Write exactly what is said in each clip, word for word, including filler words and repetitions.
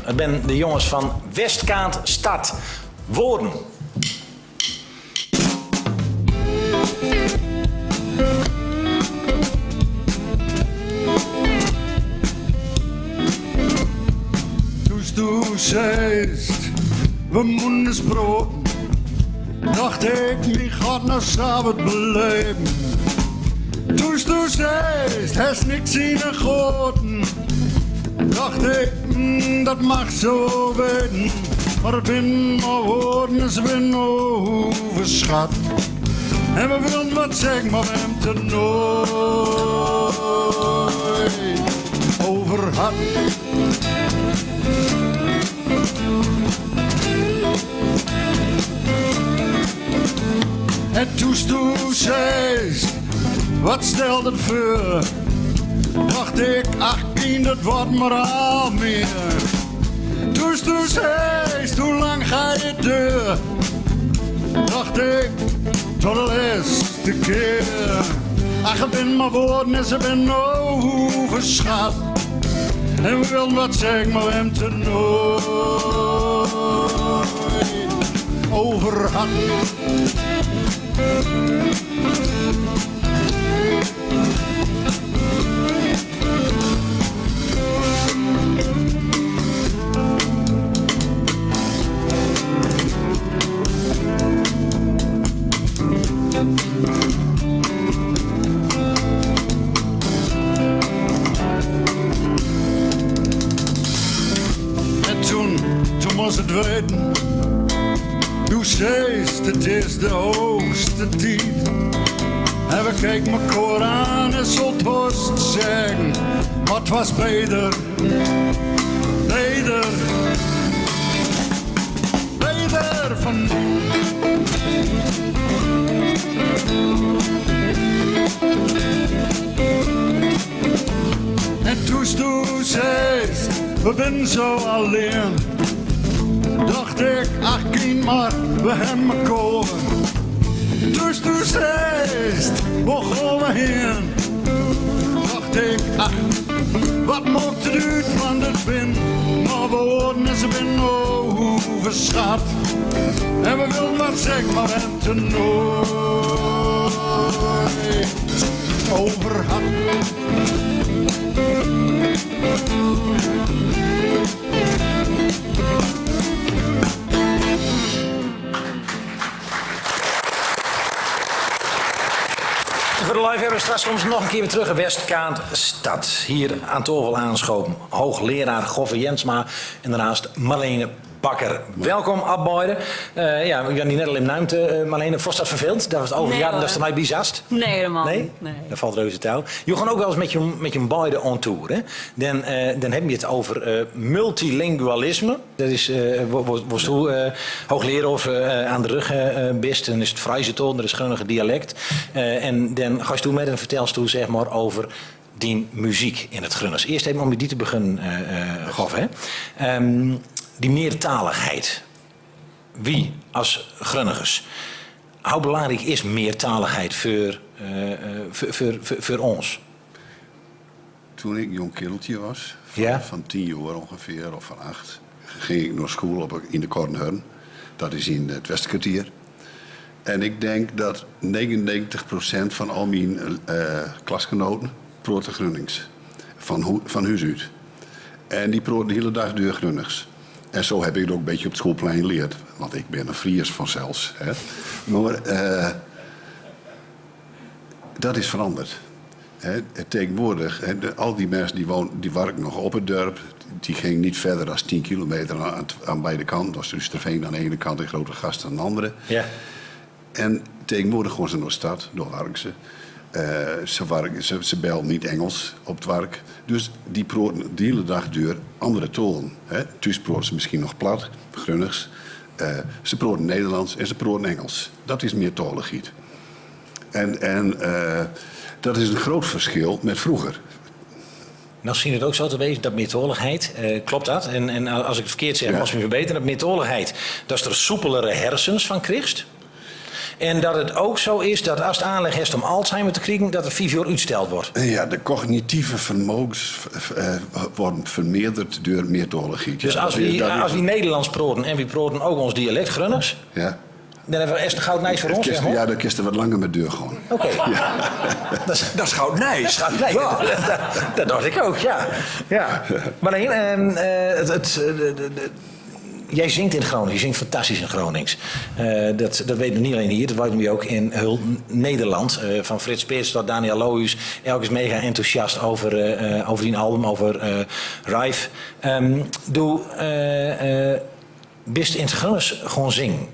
Het ben de jongens van Westkaant Stad. Woorden. Toen s doe zeist, we moesten eens proten, dacht ik, mien god, nou zou het beleven. Toen s doe zeist, hest niks in de goten, dacht ik, mm, dat mag zo wezen. Maar het bin maar woorden, ze bin overschat. En we willen wat zeggen, maar we hebben het er nooit over gehad. En toen s doe zeist, wat stelt het veur? Dacht ik, ach kind, dat wordt maar al meer. Toen s doe zeist, hoe lang ga je deur? Dacht ik, tot de laatste keer. Ach, het bin maar woorden en ze bin overschat. En we willen wat zeggen, maar we hebben het er nooit over gehad. En toen, toen was het weten. Doe zeist, het is de hoogste tijd. En we keken elkaar aan en zullen het haast zeggen: wat was beter, beter, beter van. En toen s doe zeist, we bin zo alleen, dacht ik, ach kind, maar we hebben elkaar. Toen s doe zeist, waar gaan we heen? Dacht ik, ach, wat maakt het uit, want het bin maar woorden en ze bin overschat. En we willen wat zeggen, maar we hebben het er nooit over gehad. Veur de live hebben we straks soms nog een keer weer terug in Westkaant Stad. Hier aan tafel aanschoven hoogleraar Goffe Jensma en daarnaast Marlene Bakker. Welkom, opp beide. Eh, ja, we hadden die net al in nuimte, eh, Marlene. Vos dat verveeld? Dat was over, nee, ja, hoor. Dat is er mij bizast. Nee, helemaal niet. Nee? Nee. Dat valt reuze touw. Je gaan ook wel eens met je, met je beide on tour, hè? Dan, eh, dan hebben je het over, eh, multilingualisme. Dat is, eh, wo-, wo-, wo-, wo-, eh, hoogleraar of, eh, aan de rug, eh, eh, bist. Dan is het Friese taal, dan is het Grunnige dialect. Eh, en dan gast doe met en vertels doe, zeg maar, over die muziek in het Grunners. Eerst even om die te beginnen, eh, eh, Goffe, hè. Ehm, die meertaligheid. Wie as Grunners. Hoe belangrijk is meertaligheid voor, eh, eh, voor, voor, voor, voor ons? Toen ik een jong kereltje was, van, ja, van tien jaar ongeveer, of van acht, ging ik naar school op, in de Kornhörn. Dat is in het Westerkwartier. En ik denk dat negenennegentig procent van al mijn, eh, klasgenoten praten Grunnings. Van hu-, van huis uit. En die praten de hele dag door Grunnings. En zo heb ik het ook een beetje op het schoolplein geleerd. Want ik ben een Fries vanzelfs, hè. Maar, eh, dat is veranderd. Hè, tegenwoordig, hè, de, al die mensen die wonen, die werken nog op het dorp. Die gingen niet verder dan tien kilometer aan, aan, aan beide kanten. Dat is Usterveen aan de ene kant en Grootegast aan de andere. Ja. En tegenwoordig gaan ze naar de stad, daar werken ze. Eh, ze werken, ze, ze bellen niet Engels op het werk. Dus die praten de hele dag door andere talen, hè. Thuis praten ze misschien nog plat, Grunnings. Eh, ze praten Nederlands en ze praten Engels. Dat is meertaligheid. En, en, eh, dat is een groot verschil met vroeger. Nou schijnt het ook zo te wezen, dat meertaligheid, eh, klopt dat? En, en als ik het verkeerd zeg, ja, mos me verbeteren, dat meertaligheid, dat is er soepelere hersens van krijgt. En dat het ook zo is dat as het aanleg hest om Alzheimer te kriegen, dat het vief joar uutsteld wordt. Ja, de cognitieve vermogens, eh, worden vermeerderd door meertaligheid. Dus as wie Nederlands proten en wie proten ook ons dialect Grunners, ja, dan hebben we echt goud nijs voor ons, zeg maar. Ja, dan kist er wat langer met deur gewoon. Oké. Dat is goud nijs. Ja, dat dacht ik ook, ja. Maar dan, ehm, eh, het, het, eh, de, de, de, jij zingt in Gronings, je zingt fantastisch in Gronings. Eh, dat, dat weet nog niet alleen hier, dat weet ik nu ook in heel Nederland. Eh, van Frits Spits tot Daniel Lohuus, elk is mega enthousiast over, eh, eh, over die album, over eh, Rife. Ehm, doe eh, eh, bist in het Grunners gewoon zingen.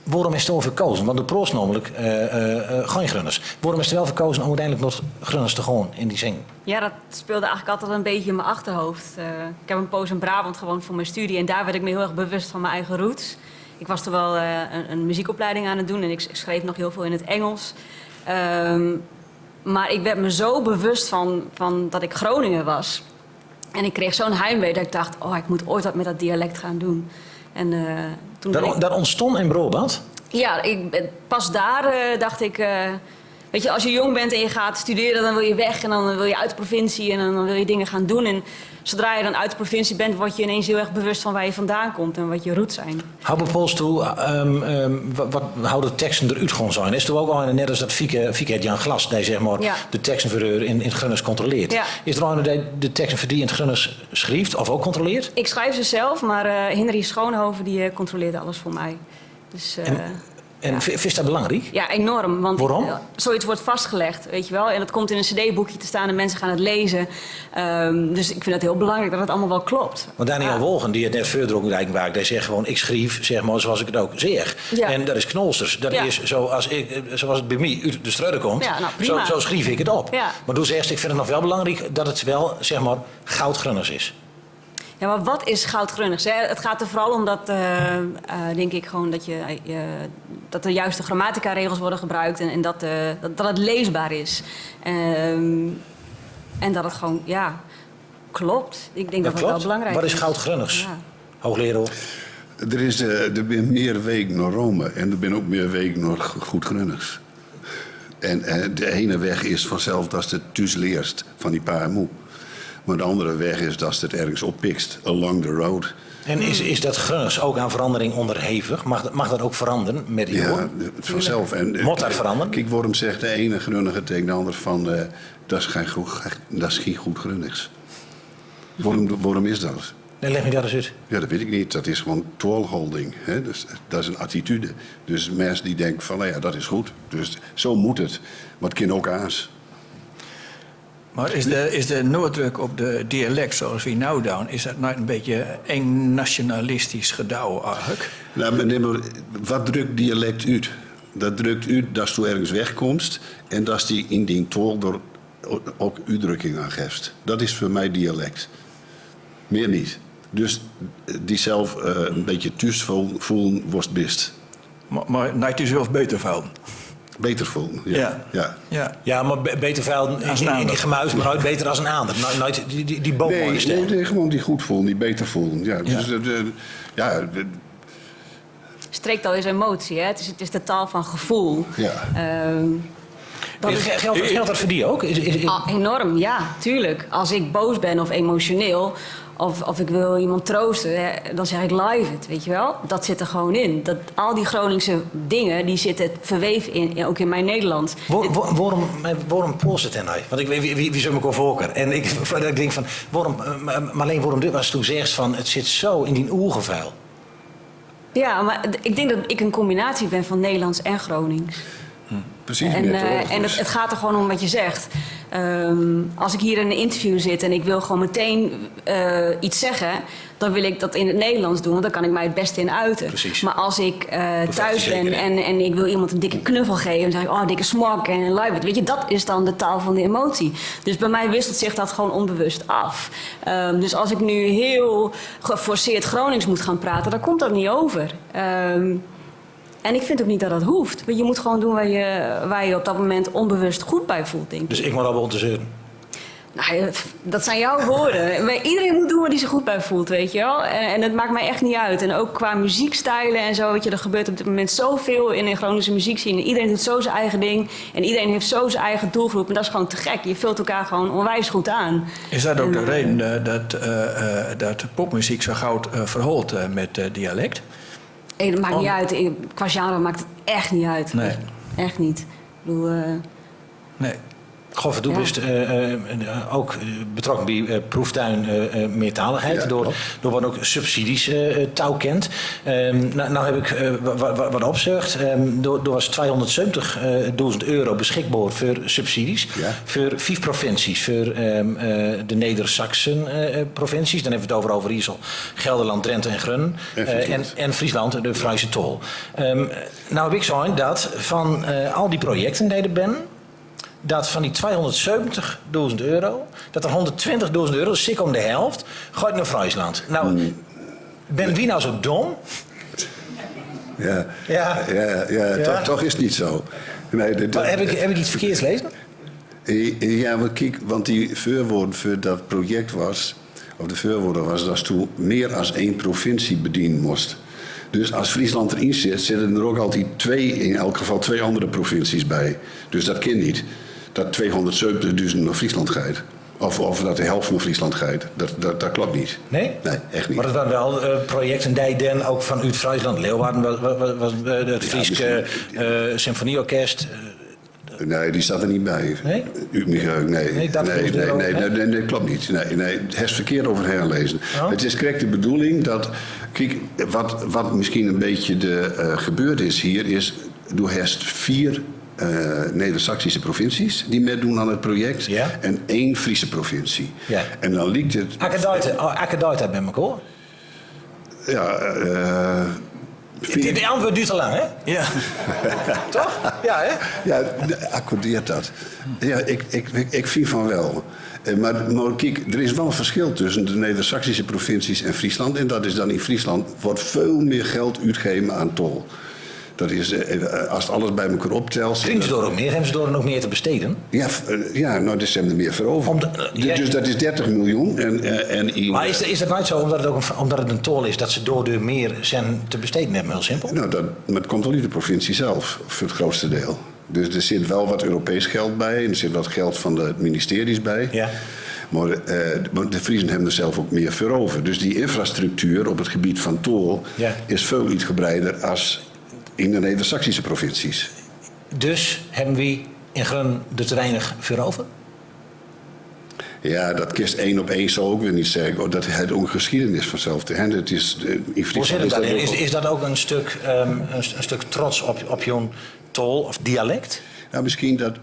Waarom is er voor gekozen? Want de prost namelijk eh, eh, eh, geen Grunners. Waarom is er wel gekozen om uiteindelijk nog Grunners te gewoon in die zing? Ja, dat speelde eigenlijk altijd een beetje in mijn achterhoofd. Eh, ik heb een poos in Brabant gewoond voor mijn studie en daar werd ik me heel erg bewust van mijn eigen roots. Ik was toen wel eh, een, een muziekopleiding aan het doen en ik, ik schreef nog heel veel in het Engels. Ehm, maar ik werd me zo bewust van, van dat ik Groninger was. En ik kreeg zo'n heimwee dat ik dacht, oh, ik moet ooit wat met dat dialect gaan doen. En eh, toen ben ik... Dat, dat ontstond in Brabant? Ja, ik, pas daar eh, dacht ik, eh, weet je, als je jong bent en je gaat studeren, dan wil je weg en dan wil je uit de provincie en dan, dan wil je dingen gaan doen. En zodra je dan uit de provincie bent, word je ineens heel erg bewust van waar je vandaan komt en wat je roots zijn. How bepols to, ehm, ehm, wat, wat, how de teksten eruit gewoon zijn? Is er ook al een, net als dat Fieke, Fieke het Jan Glas, die zeg maar de teksten voor u in, in het Grunners controleert? Is er al een die de teksten voor die in het Grunners schrijft of ook controleert? Ik schrijf ze zelf, maar eh, Henry Schoonhoven die eh, controleert alles voor mij. Dus eh, en v- vindt dat belangrijk? Ja, enorm. Want eh, zoiets wordt vastgelegd, weet je wel. En dat komt in een cd-boekje te staan en mensen gaan het lezen. Ehm, dus ik vind het heel belangrijk dat het allemaal wel klopt. Want Daniel Wolgen, die het net veurdroeg, eigenlijk, waar ik, die zegt gewoon, ik schrijf, zeg maar, zoals ik het ook zeg. Ja. En dat is knolsters. Dat is zoals, ik, eh, zoals het bij mij uit de streuder komt, ja, nou, zo, prima, zo schrijf ik het op. Ja. Maar doe zegt, ik vind het nog wel belangrijk dat het wel, zeg maar, goud Grunners is. Ja, maar wat is goud Grunners, hè? Het gaat er vooral om dat, eh, eh, denk ik, gewoon dat, je, je, dat de juiste grammaticaregels worden gebruikt en, en dat, eh, dat, dat het leesbaar is. Ehm, en dat het gewoon, ja, klopt. Ik denk dat dat wel belangrijk is. Wat is goud Grunners? Ja. Hoogleraar. Er is, eh, er bin meer wegen naar Rome en er bin ook meer wegen naar go- goed Grunners. En eh, de ene weg is vanzelf dat je het thuis leert van die paar moe. Maar de andere weg is dat je het ergens oppikst, along the road. En is, is dat Grunners ook aan verandering onderhevig? Mag, dat- mag dat ook veranderen met de jaren? Ja, vanzelf. En, eh, moet dat veranderen? Kijk, waarom zegt de ene Grunniger tegen de ander van, eh, dat is geen goed, dat is geen goed Grunners? Waarom, waarom is dat? Nee, leg me dat eens uit. Ja, dat weet ik niet. Dat is gewoon taalhouding, hè? Dus, dat is een attitude. Dus mensen die denken van, nou ja, dat is goed. Dus zo moet het. Maar het kan ook anders. Maar is de, is de nadruk op de dialect, zoals we nou doen, is dat niet een beetje eng nationalistisch gedouw eigenlijk? Nou, maar nee, maar wat drukt dialect uit? Dat drukt uit dat je ergens wegkomt en dat je in die taal door o- ook uitdrukking aan geeft. Dat is voor mij dialect. Meer niet. Dus eh, die zelf eh, een beetje thuis voel- voelen, worst best. Maar, maar niet jezelf beter voelen. Beter voelen, ja. Ja. Ja. Ja, maar be- beter vuil in, in, in die gemuis, maar nooit beter als een ander. Nooit, nooit die, die, die boom Nee, mooi nee, stellen. Nee, gewoon die goed voelen, die beter voelen. Ja, dus, eh, de- ja, de- Streektaal is emotie, hè? Het is, het is de taal van gevoel. Ja. Ehm, dat Is- is Geldt, geldt dat voor die ook? Is, is, is- Ah, enorm, ja, tuurlijk. Als ik boos ben of emotioneel, of, of ik wil iemand troosten, hè, dan zeg ik live it, weet je wel. Dat zit er gewoon in. Dat, al die Groningse dingen, die zitten verweven in, in- ook in mijn Nederlands. Wo- wo- Waarom, eh, waarom post het dan? Want ik, wie, wie, wie zullen we elkaar voorkeur? En ik, ik denk van, waarom, eh, maar, maar alleen waarom dit was toen zegt van, het zit zo in die oergevuil. Ja, maar d- ik denk dat ik een combinatie ben van Nederlands en Gronings. Precies, en, eh, en het, het gaat er gewoon om wat je zegt. Ehm, als ik hier in een interview zit en ik wil gewoon meteen eh, iets zeggen, dan wil ik dat in het Nederlands doen, want dan kan ik mij het beste in uiten. Precies. Maar als ik eh, thuis ben en, en ik wil iemand een dikke knuffel geven, dan zeg ik, oh, dikke smak en live it. Weet je, dat is dan de taal van de emotie. Dus bij mij wisselt zich dat gewoon onbewust af. Ehm, dus als ik nu heel geforceerd Gronings moet gaan praten, dan komt dat niet over. Ehm, En ik vind ook niet dat dat hoeft. Want je moet gewoon doen waar je, waar je op dat moment onbewust goed bij voelt, denk ik. Dus ik moet al wel te zeuren. Nou, dat zijn jouw woorden. Maar iedereen moet doen waar hij zich goed bij voelt, weet je wel. En, en het maakt mij echt niet uit. En ook qua muziekstijlen en zo, weet je, er gebeurt op dit moment zoveel in de Groningse muziekscene. Iedereen doet zo zijn eigen ding. En iedereen heeft zo zijn eigen doelgroep. En dat is gewoon te gek. Je vult elkaar gewoon onwijs goed aan. Is dat ook de reden, eh, dat, eh, eh, dat popmuziek zo gauw, eh, verhoolt, eh, met, eh, dialect? Eh, dat maakt niet uit. Ik- Qua genre maakt het echt niet uit. Nee. Echt, echt niet. Ik bedoel, eh, Nee. Goh, doe bist, eh, eh, eh, ook, eh, betrokken bij, eh, Proeftuin, eh, eh, Meertaligheid. Door, door wat ook subsidies, eh, eh, touwkent. Ehm, nou, nou heb ik, eh, wa- wa- wa- wat opzocht. Ehm, door, door was tweehonderdzeventigdoezend euro beschikbaar voor subsidies. Voor vier provincies. Voor, ehm, eh, de Neder-Saxen, eh, eh, provincies. Dan hebben we het over Overijssel, Gelderland, Drenthe en Groningen. En, eh, Friesland. En, en Friesland, de Friese Tol. Ehm, nou heb ik zo'n dat van, eh, al die projecten die er binnen, dat van die tweehonderdzeventigdoezend euro, dat er honderdtwintigdoezend euro, dus zeker om de helft, gaat naar Friesland. Nou, ben wie nou zo dom? Ja, ja, ja, toch, toch is het niet zo. Nee, dat- Maar heb ik, heb ik iets verkeerds gelezen? Eh, eh, ja, want kiek, want die veurwaarde voor dat project was, of de veurwaarde was dat toen meer als één provincie bediend moest. Dus als Friesland erin zit, zitten er ook altijd twee, in elk geval twee andere provincies bij. Dus dat kan niet, dat tweehonderdzeventigduizend naar Friesland gaat. Of, of dat de helft naar Friesland gaat. Dat, dat, dat klopt niet. Nee? Nee, echt niet. Maar het waren wel, eh, projecten die dan ook vanuit Friesland, Leeuwarden was, was, was, was, eh, het Fries, eh, Symfonieorkest, eh, Nee, die staat er niet bij. Nee? Uit mijn geheugen, nee. Nee, dat Nee, klopt nee, ook, nee, hè? nee, nee, nee, klopt niet. Nee, nee, het is verkeerd over herlezen. Oh. Het is correct de bedoeling dat, kijk, wat, wat misschien een beetje de, eh, gebeurd is hier, is, doe hast vier, eh, Neder-Saxische provincies die meedoen aan het project Ja. en één Friese provincie. Ja. En dan lijkt het Akkeduite, oh, Akkeduite ben ik hoor. Ja, eh, De, de antwoord duurt te lang, hè? Ja. Toch? Ja, hè? Ja, de- accordeert dat? Ja, ik, ik, ik, ik vind van wel. Eh, Maar, maar kijk, er is wel een verschil tussen de Neder-Saxische provincies en Friesland. En dat is dan in Friesland wordt veel meer geld uitgegeven aan tol. Dat is, eh, als het alles bij elkaar optelt. Kriegen ze daar ook meer? Hebben ze daar dan ook meer te besteden? Ja, v- eh, ja, nou, dus ze hebben er meer voor over. Om de- eh, Dus- ja. Dus dat is dertig miljoen. En, eh, en in- Maar is, is het niet zo, omdat het ook een, omdat het een tol is, dat ze daardoor meer zijn te besteden hebben, heel simpel? Nou, dat, maar het komt wel uit de provincie zelf, voor het grootste deel. Dus er zit wel wat Europees geld bij en er zit wat geld van de ministeries bij. Ja. Maar, eh, maar de Friesen hebben er zelf ook meer voor over. Dus die infrastructuur op het gebied van tol Ja. is veel uitgebreider als in de Neder-Saxische provincies. Dus hebben we in Grun er te weinig voor over? Ja, dat kist één op één zo ook weer niet zeggen. Oh, dat het ook een geschiedenis vanzelf te hebben. Het is, eh, in Hoe Friesland zit het is dat daarin? ook Is, wel is dat ook een stuk, ehm, een, st- een stuk trots op, op jouw tol of dialect? Nou, misschien dat,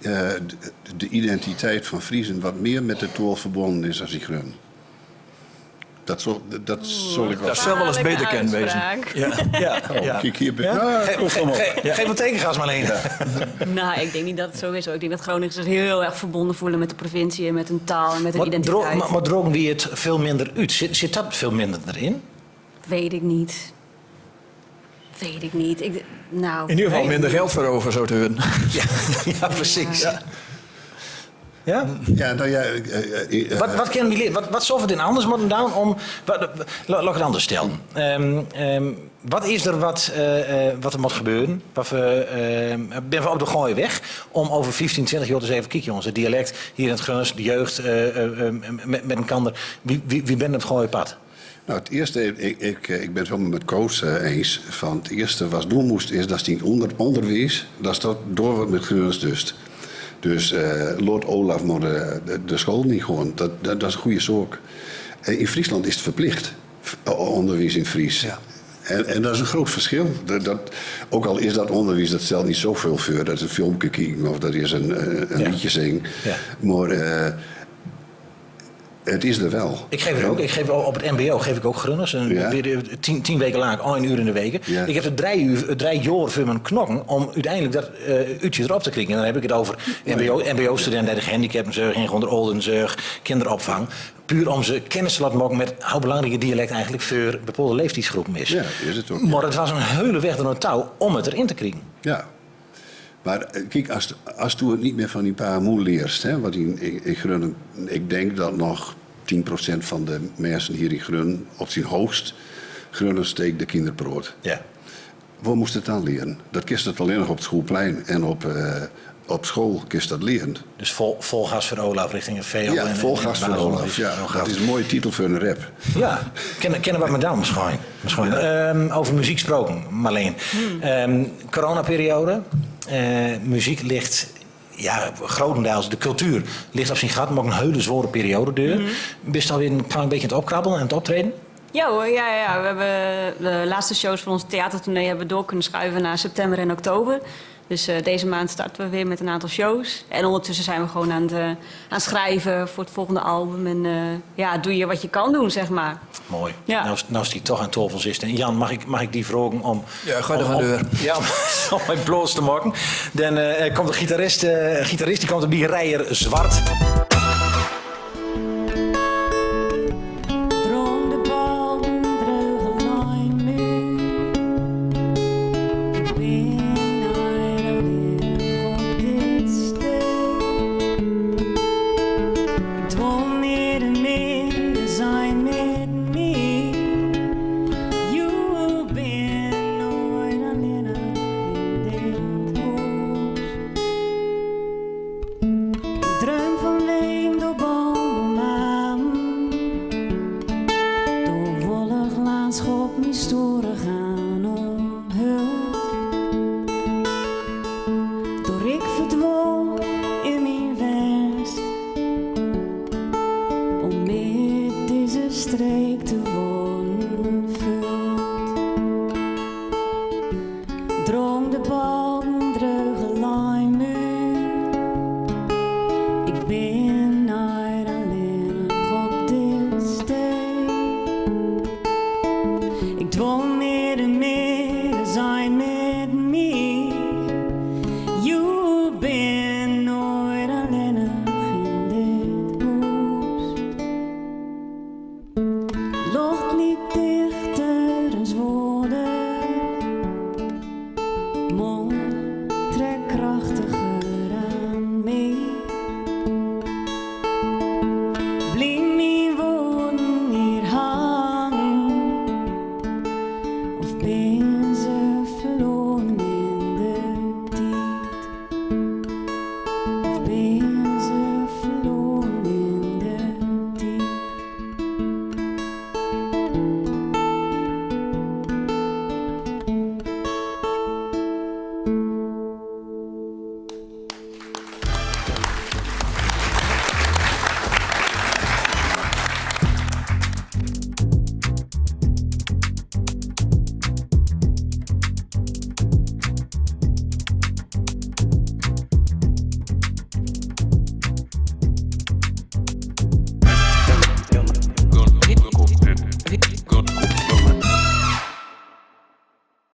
eh, de, de identiteit van Friesen wat meer met de tol verbonden is als in Grun. Dat zal, dat zal ik wel Dat eens zou wel eens Belangrijke beter kunnen wezen. uitspraak. Ja, ja, Oh, ja. Kijk hier. Ja? Ah, Geef, kom, kom geef, op. Geef, geef een tegengas, Marleen. Nou, ik denk niet dat het zo is, hoor. Ik denk dat Groningers zich heel erg verbonden voelen met de provincie en met hun taal en met hun Maar, dro identiteit. maar, maar drogen we het veel minder uit? Zit, zit dat veel minder erin? Weet ik niet. Weet ik niet. Ik, nou, In ieder geval minder geld voor over, zo te horen. Ja, ja, precies. Ja. Ja? Ja, nou ja, eh, eh, eh, Wat, wat kunnen we leren? Wat, wat zouden we doen anders moeten doen om, wat, laat, laat ik het anders stellen. Ehm, ehm, wat is er wat, eh, eh, wat er moet gebeuren? Wat we, ehm, zijn we op de goede weg om over vijftien, twintig jaar te zeggen, kijk jongens, het dialect hier in het Gruns, de jeugd, eh, eh, eh, met, met elkaar, wie, wie, wie ben je op het goede pad? Nou, het eerste, ik, ik, eh, ik ben het helemaal met Koos, eh, eens. Van het eerste wat doen moest, is dat die onder, onderwijs, dat dat door wordt met Gruns dus. Dus, eh, Lord Olaf moet de, de, de school niet gewoon. Dat, dat, dat is een goede zaak. Eh, in Friesland is het verplicht, v- o- onderwijs in Fries. Ja. En, en dat is een groot verschil. Dat, dat, ook al is dat onderwijs, dat stelt niet zoveel voor. Dat is een filmpje kijken of dat is een, eh, een Ja. liedje zingen. Ja. Maar, eh, Het is er wel. Ik geef het ook. Ik geef op het M B O geef ik ook Grunners. En Ja. weer, eh, tien, tien weken lang, één uur in de week. Ja. Ik heb er drie uur, drie jaar voor mijn knokken om uiteindelijk dat, eh, uurtje erop te kriegen. En dan heb ik het over M B O, M B O-studenten, de gehandicaptenzorg, ingewonnen ouderenzorg, kinderopvang. Puur om ze kennis te laten maken met hoe belangrijk het dialect eigenlijk voor bepaalde leeftijdsgroepen is. Ja, is het ook, ja. Maar het was een hele weg door het touw om het erin te kriegen. Ja. Maar eh, kiek, as, as doe het niet meer van die paar moe leerst, hè, wat in, in, in Grunnen, ik denk dat nog tien procent van de mensen hier in Grunnen, op zijn hoogst, Grunnen steekt de kinderproot. Ja. Waar moest het dan leren? Dat kist het alleen nog op het schoolplein en op, eh, op school kist dat leren. Dus vol, vol gas voor Olaf richting het veld. Ja, en, vol en gas voor Olaf. Ja, dat is een mooie titel voor een rap. Ja, kennen, kennen we met dan misschien. Misschien. Ehm, over muziek gesproken, Marleen. Ehm, coronaperiode. Eh, muziek ligt, ja, grotendeels de cultuur ligt op zijn gat, maar ook een hele zware periode deur. Bist alweer een klein beetje aan het opkrabbelen en het optreden? Ja hoor, ja, ja, ja. We hebben de laatste shows van ons theatertournee hebben we door kunnen schuiven naar september en oktober. Dus eh, deze maand starten we weer met een aantal shows. En ondertussen zijn we gewoon aan het, eh, aan het schrijven voor het volgende album. En eh, ja, doe je wat je kan doen, zeg maar. Mooi. Ja. Nou, nou is die toch aan tafel zitten. Jan, mag ik, mag ik die vragen om, ja, gooi er om, van om, deur. Ja, om, om het bloos te maken. Dan eh, komt de gitarist, eh, gitarist, die komt erbij, Reijer Zwart. Drong de balken dreuge lijn muur. Ik ben eigen op dit stuk. Ik dwong meer en meer te zijn met me. Je bent nooit alleen in dit hoes. Dreum van leem door boom en maan. Door wollig landschap, mysterie gaan omhuld. Door ik verdwaal in mijn vest. Om met deze streek te worden vuld. Drong de balken dreuge lijn muur. Ik ben eigen op dit stuk. Ik dwong meer en meer te zijn met me. Je bent nooit alleen in dit hoes. Loch